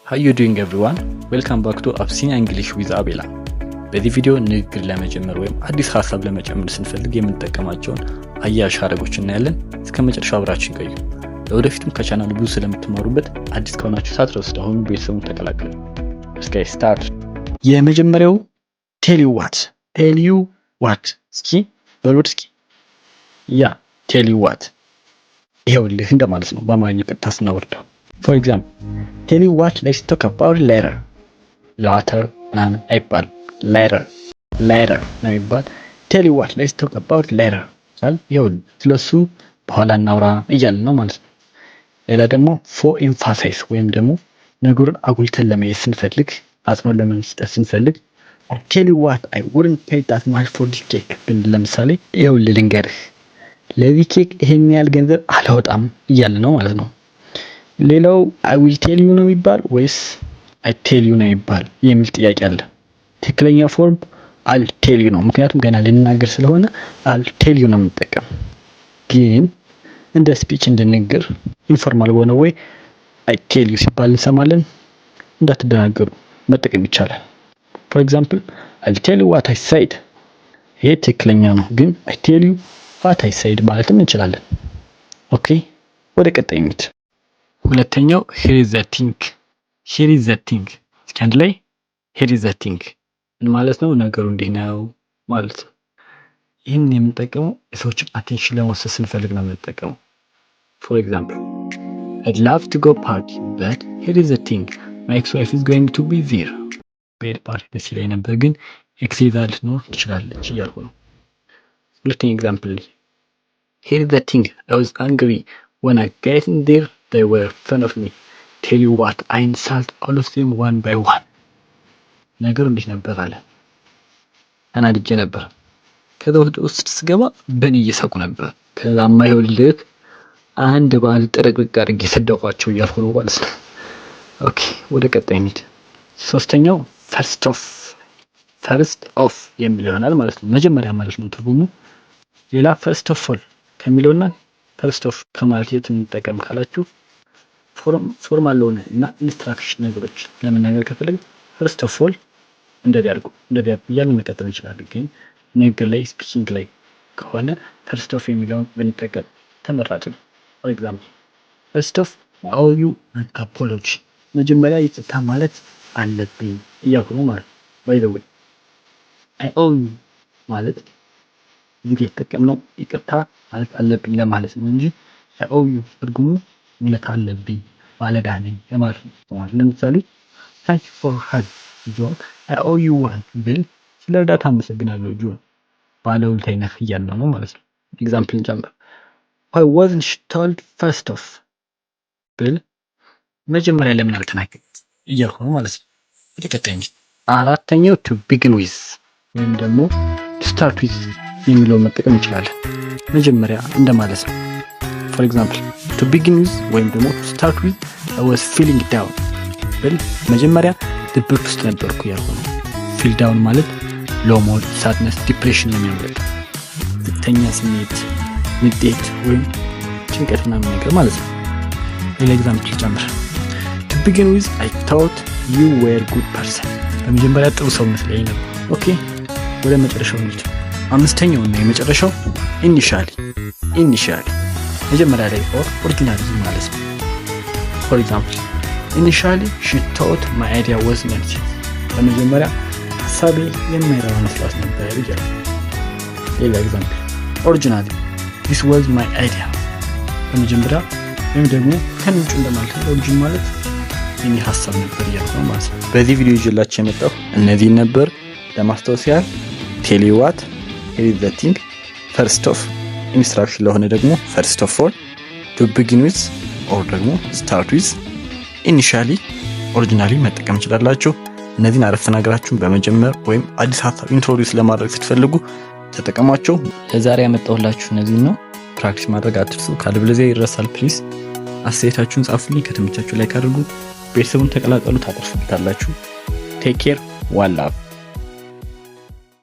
How you doing, everyone? Welcome back to Abyssinia English with አቤላ። በዚህ ቪዲዮ ንግግር ለመጀመር ወይም አዲስ ሀሳብ ለመጨመር ስንፈልግ የምንጠቀማቸውን አያያዥ ሀረጎች እናያለን። እስከ መጨረሻው አብራችሁን ቆዩ። ለወደፊቱም ከቻናሉ ብዙ ስለምትማሩበት አዲስ ከሆናችሁ ሳትረሱ አሁኑ ቤተሰቡን ተቀላቀሉ። Let's get started። የመጀመሪያው tell you what፣ tell you what። እስኪ በሉት እስኪ። Yeah, tell you what፣ ይኸውልህ እንደማለት ነው በአማርኛ ቀጥታ ስናወርደው። For example, "Tell you what, let's talk about later." Later ምናምን አይባልም። Later, later ነው የሚባል። "Tell you what, let's talk about later" ይኸውልህ ስለሱ በኋላ እናውራ እያልን ነው ማለት ነው። ሌላ ደግሞ for emphasis ወይም ደግሞ ነገሩን አጉልተን ለመየት ስንፈልግ፣ አጽንኦት ለመስጠት ስንፈልግ፣ "Tell you what, I wouldn't pay that much for this cake" ብንል ለምሳሌ ይኸውልህ ልንገርህ ለዚህ ኬክ ይሄን ያህል ገንዘብ አላወጣም እያልን ነው ማለት ነው። ሌላው I will tell you ነው የሚባል ወይስ I tell you ነው የሚባል የሚል ጥያቄ አለ። ትክክለኛ form I'll tell you ነው። ምክንያቱም ገና ልንናገር ስለሆነ I'll tell you ነው የምንጠቀም። ግን እንደ speech፣ እንደ ንግግር informal በሆነ ወይ I tell you ሲባል እንሰማለን። እንዳትደናገሩ፣ መጠቀም ይቻላል። For example, "I'll tell you what I said" ይሄ ትክክለኛ ነው። ግን "I tell you what I said" ማለትም እንችላለን። Okay፣ ወደ ቀጣይ እንሂድ። ሁለተኛው here is the thing፣ here is the thing። እስኪ አንድ ላይ፣ here is the thing ምን ማለት ነው? ነገሩ እንዲህ ነው ማለት ነው። ይህን የምንጠቀመው የሰዎችን attention ለመውሰድ ስንፈልግ ነው የምንጠቀመው። For example, "I'd love to go party, but here is the thing, my ex-wife is going to be there." ብሄድ ፓርቲ ደስ ይለኝ ነበር ግን ex ኤ እዛ ልትኖር ትችላለች እያልኩ ነው። ሁለተኛ example፣ "Here is the thing, I was angry. When I get in there, they were fun of me. Tell you what, I insult all of them one by one." ነገሩ እንዴት ነበር አለ። ተናድጄ ነበር። ከዛ ወደ ውስጥ ስገባ በእኔ እየሳቁ ነበር። ከዛማ ይኸውልህ አንድ በአንድ ጥርቅርቅ አድርጌ ሰደኳቸው እያልኩ ነው ማለት ነው። Okay፣ ወደ ቀጣይ እንሂድ። ሶስተኛው first off፣ first off የሚል ይሆናል ማለት ነው። መጀመሪያ ማለት ነው ትርጉሙ። ሌላ first of all ከሚለውና first off ከማለት የት እንጠቀም ካላችሁ formal ለሆነ እና instruction ነገሮች ለመናገር ከፈለግን first of all እንደዚህ አድርጉ፣ እንደዚህ አድርጉ እያልን መቀጠል እንችላለን። ግን ንግግር ላይ፣ speaking ላይ ከሆነ first off የሚለውን ብንጠቀም ተመራጭ ነው። For example, "First off, I owe you an apology." መጀመሪያ ይቅርታ ማለት አለብኝ እያልኩ ነው ማለት ነው። By the way, I owe you ማለት እዚህ የተጠቀምነው ይቅርታ ማለት አለብኝ ለማለት ነው እንጂ I owe you ትርጉሙ ውለታ አለብኝ፣ ባለዕዳ ነኝ ለማለት ነው። ለምሳሌ "Thank you for help, John, I owe you one" ብል ስለ እርዳታ አመሰግናለሁ ጆን፣ ባለውለታዬ ነህ እያልነው ነው ማለት ነው። Example እንጨምር። "Why wasn't she told first off?" ብል መጀመሪያ ለምን አልተናገረም እያልኩ ነው ማለት ነው። ወደ ቀጣይ። አራተኛው to begin with ወይም ደግሞ to start with የሚለውን መጠቀም እንችላለን። መጀመሪያ እንደማለት ነው። For example, to begin with ወይም ደግሞ to start with, "I was feeling down" ብል መጀመሪያ ድብርት ውስጥ ነበርኩ እያልኩ ነው። Feel down ማለት low mood፣ sadness፣ depression ነው የሚያመለክተው። ዝቅተኛ ስሜት፣ ንዴት ወይም ጭንቀት ምናምን ነገር ማለት ነው። ሌላ example ጨምር። "To begin with, I thought you were good person." በመጀመሪያ ጥሩ ሰው መስለኝ ነበር። Okay፣ ወደ መጨረሻው እንሂድ። አምስተኛው እና የመጨረሻው initially፣ initially መጀመሪያ ላይ or originally ማለት ነው። For example, "Initially she thought my idea was nonsense." በመጀመሪያ ሀሳቤ የማይረባ መስሏት ነበር እያለ። ሌላ example፣ "Originally this was my idea." በመጀመሪያ ወይም ደግሞ ከምንጩ እንደማለት ነው። Origin ማለት የኔ ሀሳብ ነበር እያልኩ ነው ማለት ነው። በዚህ ቪዲዮ ይዤላችሁ የመጣሁ እነዚህን ነበር። ለማስታወስ ያህል tell you what፣ here is the thing፣ first off፣ instruction ለሆነ ደግሞ first of all፣ to begin with or ደግሞ start with፣ initially፣ originally መጠቀም እንችላላችሁ። እነዚህን አረፍተ ነገራችሁን በመጀመር ወይም አዲስ ሀሳብ introduce ለማድረግ ስትፈልጉ ተጠቀሟቸው። ለዛሬ ያመጣሁላችሁ እነዚህን ነው። Practice ማድረግ አትርሱ፣ ካለበለዚያ ይረሳል። Please አስተያየታችሁን ጻፉልኝ። ከተመቻችሁ like አድርጉ። ቤተሰቡን ተቀላቀሉ፣ ታተርፉበታላችሁ። Take care, one love.